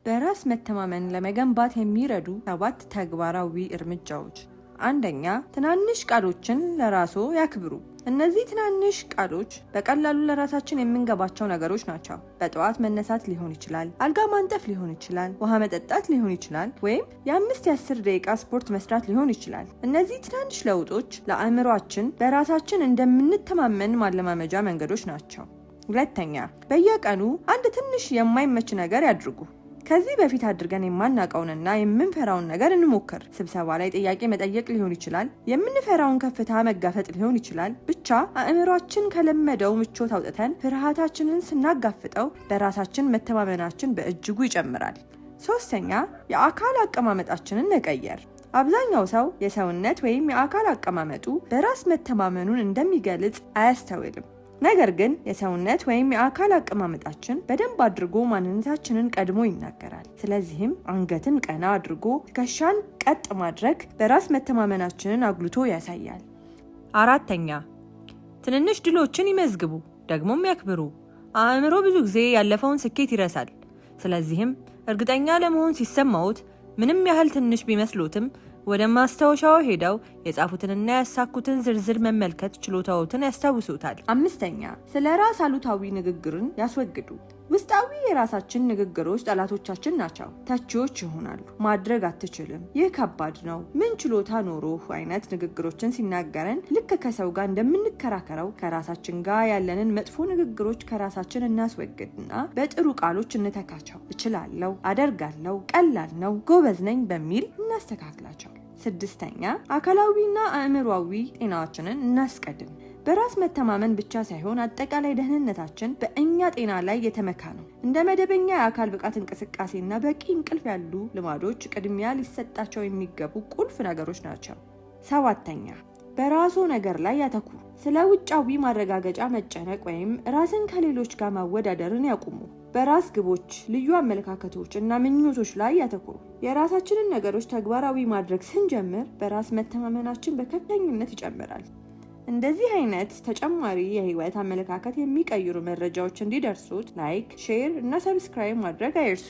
በራስ መተማመን ለመገንባት የሚረዱ ሰባት ተግባራዊ እርምጃዎች። አንደኛ፣ ትናንሽ ቃሎችን ለራስዎ ያክብሩ። እነዚህ ትናንሽ ቃሎች በቀላሉ ለራሳችን የምንገባቸው ነገሮች ናቸው። በጠዋት መነሳት ሊሆን ይችላል፣ አልጋ ማንጠፍ ሊሆን ይችላል፣ ውሃ መጠጣት ሊሆን ይችላል፣ ወይም የ5 የ10 ደቂቃ ስፖርት መስራት ሊሆን ይችላል። እነዚህ ትናንሽ ለውጦች ለአእምሯችን በራሳችን እንደምንተማመን ማለማመጃ መንገዶች ናቸው። ሁለተኛ፣ በየቀኑ አንድ ትንሽ የማይመች ነገር ያድርጉ። ከዚህ በፊት አድርገን የማናውቀውንና የምንፈራውን ነገር እንሞክር። ስብሰባ ላይ ጥያቄ መጠየቅ ሊሆን ይችላል። የምንፈራውን ከፍታ መጋፈጥ ሊሆን ይችላል። ብቻ አእምሯችን ከለመደው ምቾት አውጥተን ፍርሃታችንን ስናጋፍጠው በራሳችን መተማመናችን በእጅጉ ይጨምራል። ሶስተኛ፣ የአካል አቀማመጣችንን መቀየር። አብዛኛው ሰው የሰውነት ወይም የአካል አቀማመጡ በራስ መተማመኑን እንደሚገልጽ አያስተውልም። ነገር ግን የሰውነት ወይም የአካል አቀማመጣችን በደንብ አድርጎ ማንነታችንን ቀድሞ ይናገራል። ስለዚህም አንገትን ቀና አድርጎ ትከሻን ቀጥ ማድረግ በራስ መተማመናችንን አጉልቶ ያሳያል። አራተኛ፣ ትንንሽ ድሎችን ይመዝግቡ፣ ደግሞም ያክብሩ። አእምሮ ብዙ ጊዜ ያለፈውን ስኬት ይረሳል። ስለዚህም እርግጠኛ ለመሆን ሲሰማዎት ምንም ያህል ትንሽ ቢመስሎትም ወደ ማስታወሻው ሄደው የጻፉትንና ያሳኩትን ዝርዝር መመልከት ችሎታዎትን ያስታውሱታል። አምስተኛ፣ ስለ ራስ አሉታዊ ንግግርን ያስወግዱ። ውስጣዊ የራሳችን ንግግሮች ጠላቶቻችን ናቸው። ተቺዎች ይሆናሉ። ማድረግ አትችልም፣ ይህ ከባድ ነው፣ ምን ችሎታ ኖሮህ አይነት ንግግሮችን ሲናገረን ልክ ከሰው ጋር እንደምንከራከረው ከራሳችን ጋር ያለንን መጥፎ ንግግሮች ከራሳችን እናስወግድና በጥሩ ቃሎች እንተካቸው። እችላለሁ፣ አደርጋለሁ፣ ቀላል ነው፣ ጎበዝ ነኝ በሚል እናስተካክላቸው። ስድስተኛ፣ አካላዊና አእምሯዊ ጤናችንን እናስቀድም። በራስ መተማመን ብቻ ሳይሆን አጠቃላይ ደህንነታችን በእኛ ጤና ላይ የተመካ ነው። እንደ መደበኛ የአካል ብቃት እንቅስቃሴና በቂ እንቅልፍ ያሉ ልማዶች ቅድሚያ ሊሰጣቸው የሚገቡ ቁልፍ ነገሮች ናቸው። ሰባተኛ፣ በራስዎ ነገር ላይ ያተኩሩ። ስለ ውጫዊ ማረጋገጫ መጨነቅ ወይም ራስን ከሌሎች ጋር ማወዳደርን ያቁሙ። በራስ ግቦች፣ ልዩ አመለካከቶች እና ምኞቶች ላይ ያተኩሩ። የራሳችንን ነገሮች ተግባራዊ ማድረግ ስንጀምር በራስ መተማመናችን በከፍተኝነት ይጨምራል። እንደዚህ አይነት ተጨማሪ የህይወት አመለካከት የሚቀይሩ መረጃዎች እንዲደርሱት like፣ share እና subscribe ማድረግ አይርሱ።